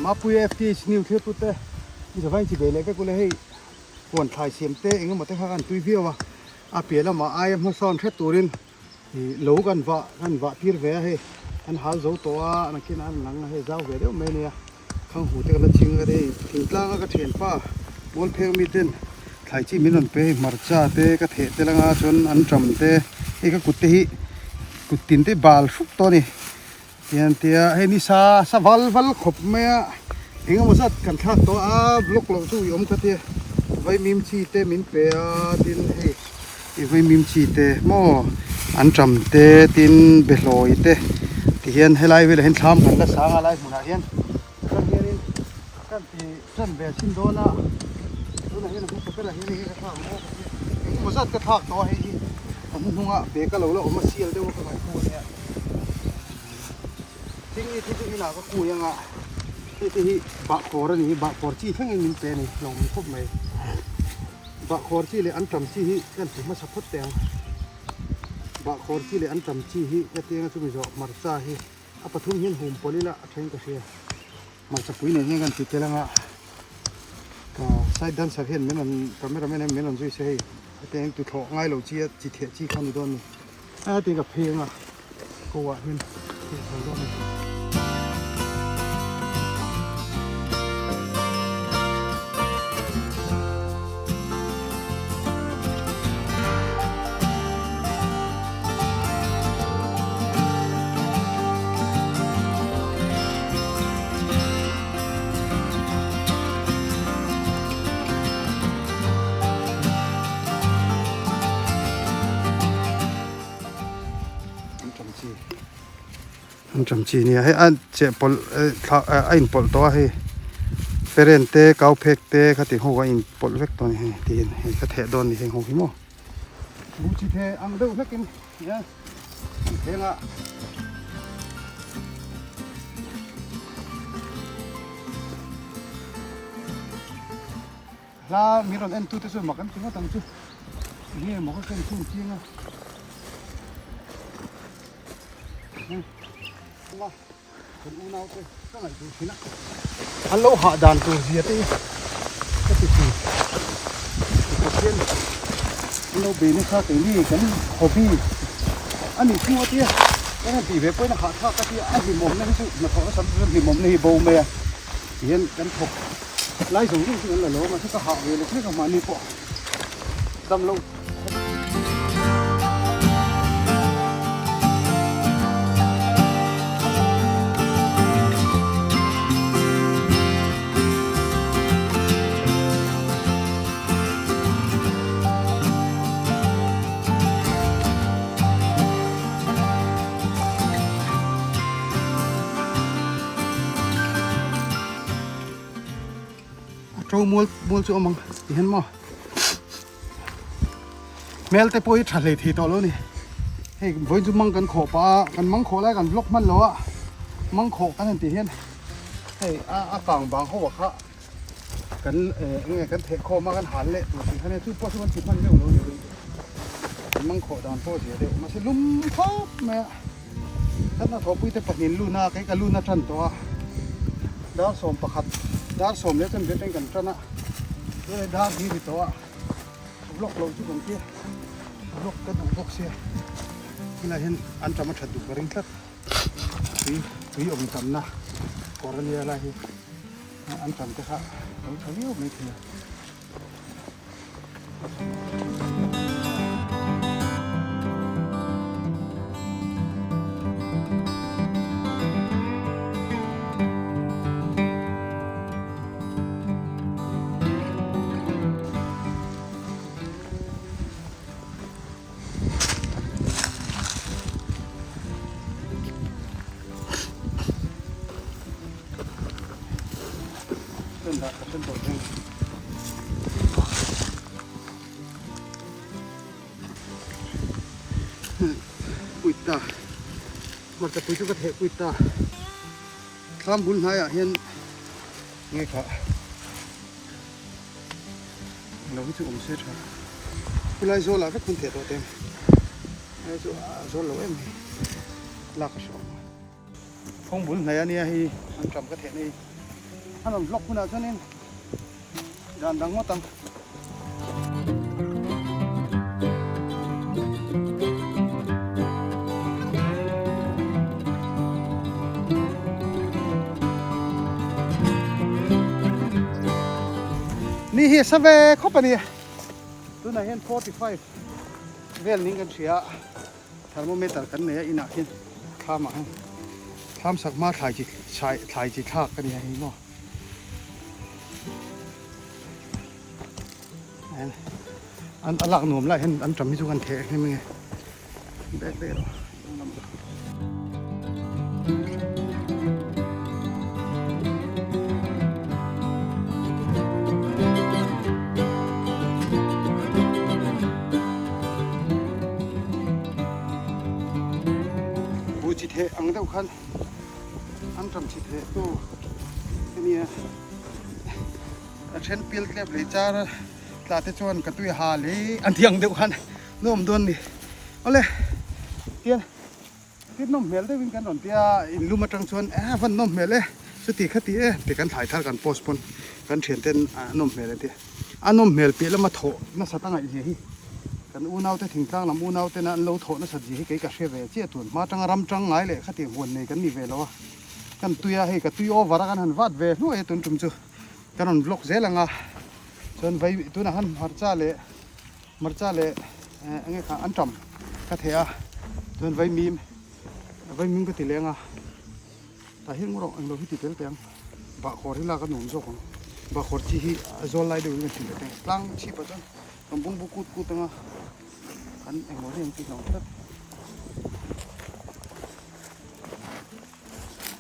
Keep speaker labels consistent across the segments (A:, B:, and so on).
A: Mapuia FTH New thlir tute i zavai chi bei leh vek ule hei huan thlai siam te eng emaw te kha kan tui viau a, a piah lamah aia hmasawn hret turin ih lo kan vah kan vah tir ve a hei an hal zo tawh a nakinah an lang a hei zau ve deuh mai a nia khang hu te kan la ching a hei thingtlang a ka thianpa mual pheng mi ten thlai chi min rawn pe hei hmarcha te ka theh tel anga chuan an ṭam te hei ka kut te hi kut tin te bal hrup tawh a ni. Tian tia hei ni sa sa val val khawp mai a engemaw zat kan thlak tawh a block loh chu i awm kha tia vaimim chi te min pe a tin hei i vaimim chi te maw an tam te tin behlawi te ti hian helai velah hian thlam kan la sang a lai hmunah hian chuan hianin kan ti tan ve chin dawn a tunah hian a hmasa berah hian hei hi ka thlak ang aw engemaw zat ka thlak tawh a hei hi a hnuhnungah bag a lo la awm a sial deuh a ka ngaihtuah a nia. Thing hi chu inah ka kui anga hei te hi bahkhawr a ni hi bahkhawr chi thlengin min pe a ni hlawm khawp mai bahkhawr chi leh antam chi hi kan ti hmasa phawt teh ang bahkhawr chi leh antam chi hi ka ti anga chumi zawh hmarcha hi a pathum hian hum pawlh ila a then ka hria hmarcha pui nen hian kan ti tel anga ka side dancer hian min rawn camera man hian min rawn zui se hei hetiang hian tuthlawh ngai lo chi a chi theh chi kha a ni dawn a ni. A ti ka pheng a ko ah hian thil chho dawn a ni. An tam chi nia hei a cheh pawlh thla a in pawlh tawh a hei feren te kau phek te khati ho a in pawlh vek tawh a ni hei tiin hei ka theh dawn a ni heng ho hi maw buh chi the ang deuh hlek in nia an thleng a. Hla min rawn en tute chu mak an ti ngawt ang chu enge maw ka ken thung chiang a kan unau te ka ngaih duh thin a an lo hah dan tur zia te hi ka ti thin Pathian an lo bei nasa keini kan hobby a nih chhung a tia kan han tih ve pawhin a hahthlak a tia a hlimawmna hi chu hnathawh nasa chu hlimawmna hi bo mai a tihian kan thawk Lai zawng zawng chu kan la lo a mahse ka hah ve lek lek a mahni pawh dam loh. A to mual mual chu a awm ang ti hian maw hmel te pawh hi tha hlei thei tawh lo a ni hei vawiin chu mang kan khawh pah a kan mang khawh lai kan vlog hman lo a mang khawh kan han tih hian hei a a kang bang ho ah kha kan eh eng nge kan theh khawm a kan hal leh tur tih kha nia chu pawh chu kan ti hman deuh lo a ni kan mang khawh dan pawh a zia deuh mahse lum khawp mai a. Ka hnathawhpui te pahnih lun a, kei ka lun a tan tawh a, dar 11 dar sawm leh chuan biakin kan tan a, tunah dar hi ri tawh a, vlog loh chu kan tia, vlog ka duh bawk sia, tunah hian an tam a that duh ka ring tlat, tui tui awm tamna kawr a nia lai hi an tam te kha a lo tha viau maithei a. Puit ta hmarcha pui chu ka theh puit ta thlam bul hnaiah hian nge kha lo hi chu awm se tha khulai zawl ah vek hun theh tawh teh ang chu a zawl lo em mai lak a hre awm. Kawng bul hnai a nia hei an ṭam ka thehna hi. A rawn vlog hunah chuanin dan dang ngawt ang. Ni hi a sa ve khawp a ni. Tunah hian 45 vel ning kan hria a, thermometer kan nei a inah khian thlamah hian thlam sak hma thlai chi thlai chi thlak a ni a hei maw. An a lak nuam lai hian an tam hi chu kan theh hlim nge bek daih rawh. Bu chi theh ang deuh khan an tam chi theh tu ania a then pil tlep lei char tla te chuan ka tui ha lei an tih ang deuh khan nuam dawn ni awle tian tin nawm hmel deuhin kan rawn tia in lum atang chuan a van nawm hmel e chuti kha ti e ti kan thlai thar kan post pawn kan thian ten a nawm hmel an ti a nawm hmel piah lama thawh nasat a ngaih zia hi kan unau te thingtlang lam unau tena an lo thawh nasat zia hi kei ka hre ve chiah tun hma atanga ram tang ngai leh khatiang huan nei kan ni ve lo a kan tui a hei ka tui over a kan han vat ve hluai a tun tum chu. Kan rawn vlog zel ang a, chuan vai tunah khan hmarcha leh hmarcha leh eh enge kha an tam ka theh a, chuan vaimim vaimim ka ti leng a, tah hian ngawrh englo hi ti tel teh ang, bahkhawr hi lak a nuam zawk ang, bahkhawr chi hi a zawl lai deuhin kan ti leh teh ang, tlang chhipah chuan kan bungbu kut kut ang a, kan englo hi an ti hlawm tlat.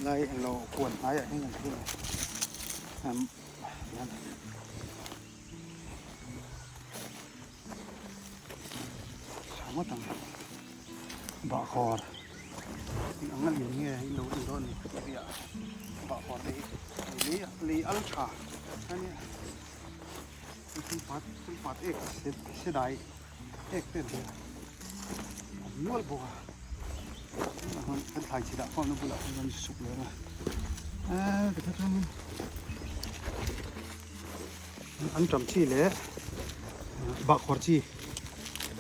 A: Lai englo huan hnaiah hian kan thil a hian tha ngawt ang bahkhawr eng ang a lian nge in lo en dawn a ni tih ah bahkhawr te hi lei lei al tha a nia chungpat chungpat ek se dai. Ek te an tia a nual bawk a kan thlai chhi dah khawmna bulah hian kan suk leh ang a eee tikha chuanin an tam chi leh bahkhawr chi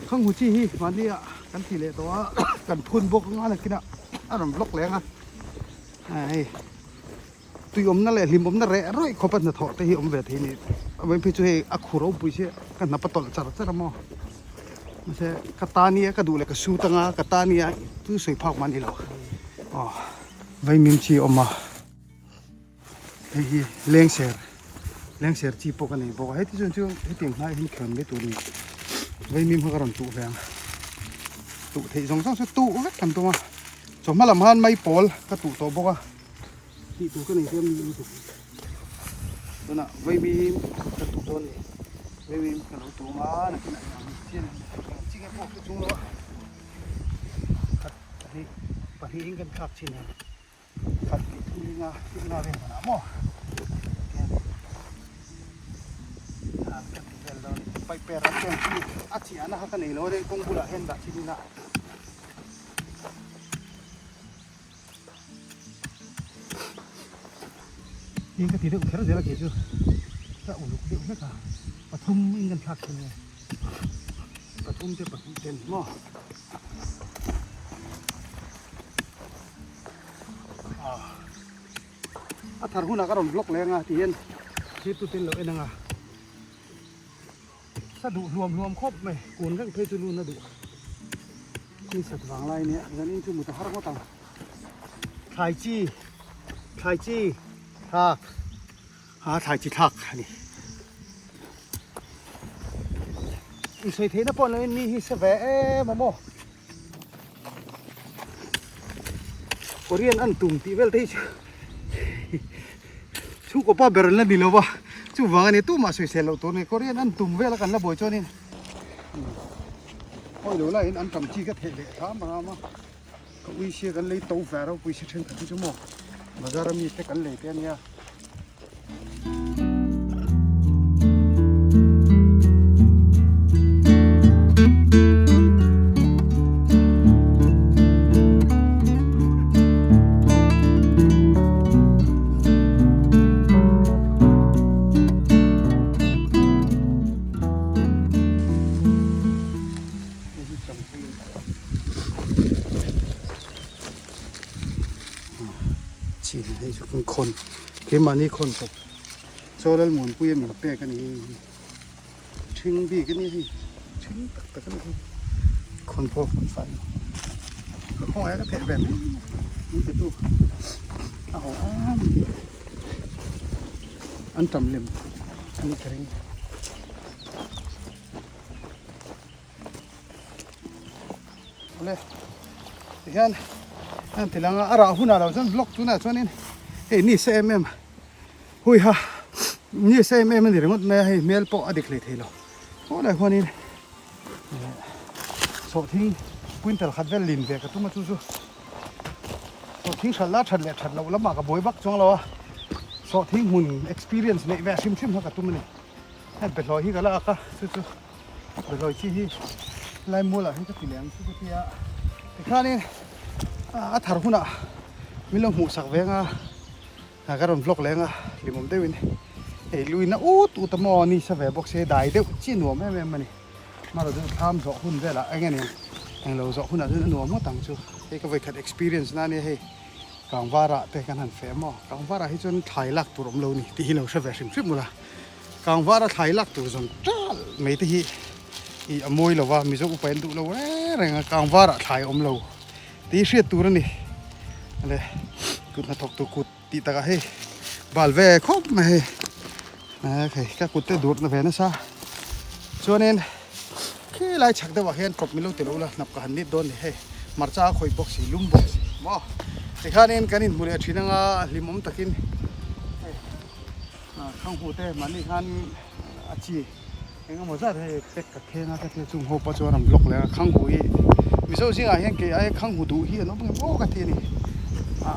A: khanghu chi hi mahni ah kan ti leh tawh a kan phun bawk ang a nakinah a rawn vlog leh ang a hei. Tui awmna leh hlim awmna reh rawih khawpa hnathawh te hi awm ve thei a ni. Vawiin phei chu hei a khu ropui si ka hnap a tawlh char char a maw. Mahse ka ta nia ka duh leh ka sut anga ka ta nia chu sawi phak mah a ni lo. Aw vaimim chi a awm a, hei hi lengser lengser chi pawh ka nei bawk a heti chuan chu hetiang hnaiah hian khelm mai tur a ni. Vaimim kha ka rawn tuh ve ang tuh theih zawng zawng chu tuh vek kan tum a chawhma lam khan maipawl ka tuh tawh bawk a. Tih tur ka nei tlem lutuk. Tunah vaimim ka tuh dawn ni. Vaimim ka lo tuh ang a, nakinah hian ang chian ang chi nge pawh hre chung lo a. Khat pahnih pahnihin kan thlak chin ang. Khat tih thum ringa ringa vel danah maw. Tihian an ka ti vel dawn. Paih per an chen chi a chiahna kha ka nei lo a, kawng bulah hian dah chin ila. Tin ka ti deuh kher zel a kei chu ka uluk deuh hlek a pathum in kan thlak thin nge pathum te pahnih ten maw ah a thar hunah ka rawn vlog leh anga ti hian thlir tu ten lo en anga Sa duh hluam hluam khawp mai, kun reng phei chu lun a duh. Ni sat vang lai nia, zanin chu mut a har ngawt ang. Thlai chi, thlai chi thlak, a thlai chi thlak a ni. Insawi theihna pawh ni hi sa ve em a maw. Korean an tum tih vel te hi chu chhungkaw pa ber an la ni lo va chuvang a ni tumah sawisel loh tur a ni Korean an tum vel a kan la buai chuanin hawi lo laiin an tam chi ka theih leh hram hram a ka ui sia kan lei to ve ropui si thenkhat hi chu maw bazar ami te kan lei te a nia. chi ni hei chu kan khawn keimahni khawn tawp chaw Lalmuanpuia min pek a ni hei ṭhing bik a ni hei ṭhing tak tak a ni hei khawn pawh a khawn fai lo ka khawngaih a ka theh ve mai min ti tu a haw am an ṭam lem a ni ka ring. Awle tihian an ti lang a a rah hunah lo chuan vlog tunah chuanin hei ni se em em hui ha ni se em em a ni ringawt mai a hei hmel pawh a dik hlei thei lo aw lai huanin sawhthing quintal khat vel lin ve ka tum a chu chu sawhthing hralh la that leh that loh lamah ka buai vak chuang lo a sawhthing hmun experience neih ve hrim hrim kha ka tum a ni hei behlawi hi ka la ak a chu chu. Behlawi chi hi lai mualah hian ka ti leh ang chu ka ti a tikhanin a thar hunah min lo hmuh sak ve anga ka rawn vlog leh anga hlimawm deuhin hei luina ut ut a maw ni sa ve bawk se dai deuh chi nuam em em a ni hmaraw chu thlam zawh hun velah eng nge ni englo zawh hunah chuan a nuam ngawt ang chu hei ka vawikhat experience na ania hei kangvarah te kan han feh maw kangvarah hi chuan thlai lak tur awm lo ni tih hi lo hre ve hrim hrim ula. Kangvara thlai lak tur zawn tal mai te hi ih a mawi lo va, Mizo upa in duh lo reng reng a, kangvarah thlai awm lo tih hi hriat tur a ni. Ale kut hnathawk tur kut tih takah hei bal ve khawp mai hei hei ka kut te dur na ve nasa chuanin khi lai chhak deuhah hian kawp min lo ti lo la hnap ka han nit dawn ni hei hmarcha a khawih bawk si lum bawk si maw tikhanin kan inhmu leh thin anga hlimawm takin hei. Khanghu te mahni khan a chi eng emaw zat hei pack ka kheng a ka tia chung ho pawh chuan an vlog leh a khanghu hi mizo zingah hian kei aia khanghu duh hi an awm ngem aw ka ti a ni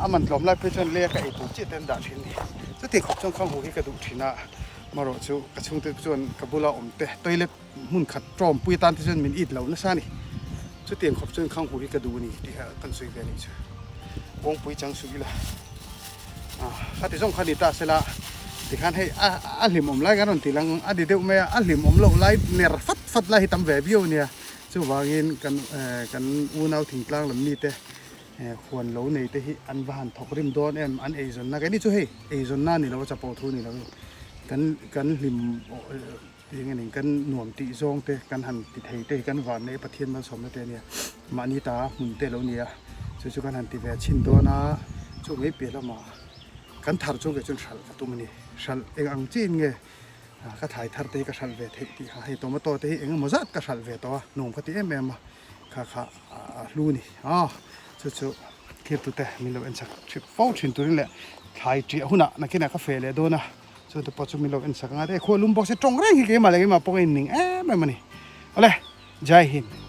A: a man tlawm lai phei chuan lei a ka ei tur chiah te an dah thin a ni chuti khawp chuan khanghu hi ka duh thin a amaherawh chu ka chhungte chuan ka bula awm te toilet hmun khat tawm pui atan te chuan min it lo nasa a ni chutiang khawp chuan khanghu hi ka duh a ni tih kha kan sawi ve a nih chu kawngpui chang suh ila. A ti zawng kha ni ta sela tikhan hei a a hlimawm lai kan rawn ti lang a di deuh mai a a hlimawm loh lai ner fat fat lai hi tam ve viau a nia chuvangin kan eh kan unau thingtlang lam mite eh huan lo nei te hi an va han thawk rim dawn em an eizawnna keini chu hei eizawnna a ni lo a chapo thu a ni lo kan kan hlim eng eng kan nuam tih zawng te kan han ti thei te hi kan van nei Pathian malsawmna te a nia mahni ta hmun te lo nia chu chu kan han ti ve chhin dawn a chu mai piah lamah kan thar chu kei chuan hralh ka tum a ni hralh eng ang chiin nge ka thlai thar te hi ka hralh ve theih tih kha hei tomato te hi eng emaw zat ka hralh ve tawh a nuam ka ti em em a kha kha a hlu a ni a chu chu thirtute min lo en chak fo thin turin leh thlai ṭiah hunah nakinah ka feh leh dawn a. Chute pawh chu min lo en sak ang a, e khualum bawk se tawng reng hi keimah leh keimah pawh ka inning em em a ni. Awle, Jai Hind.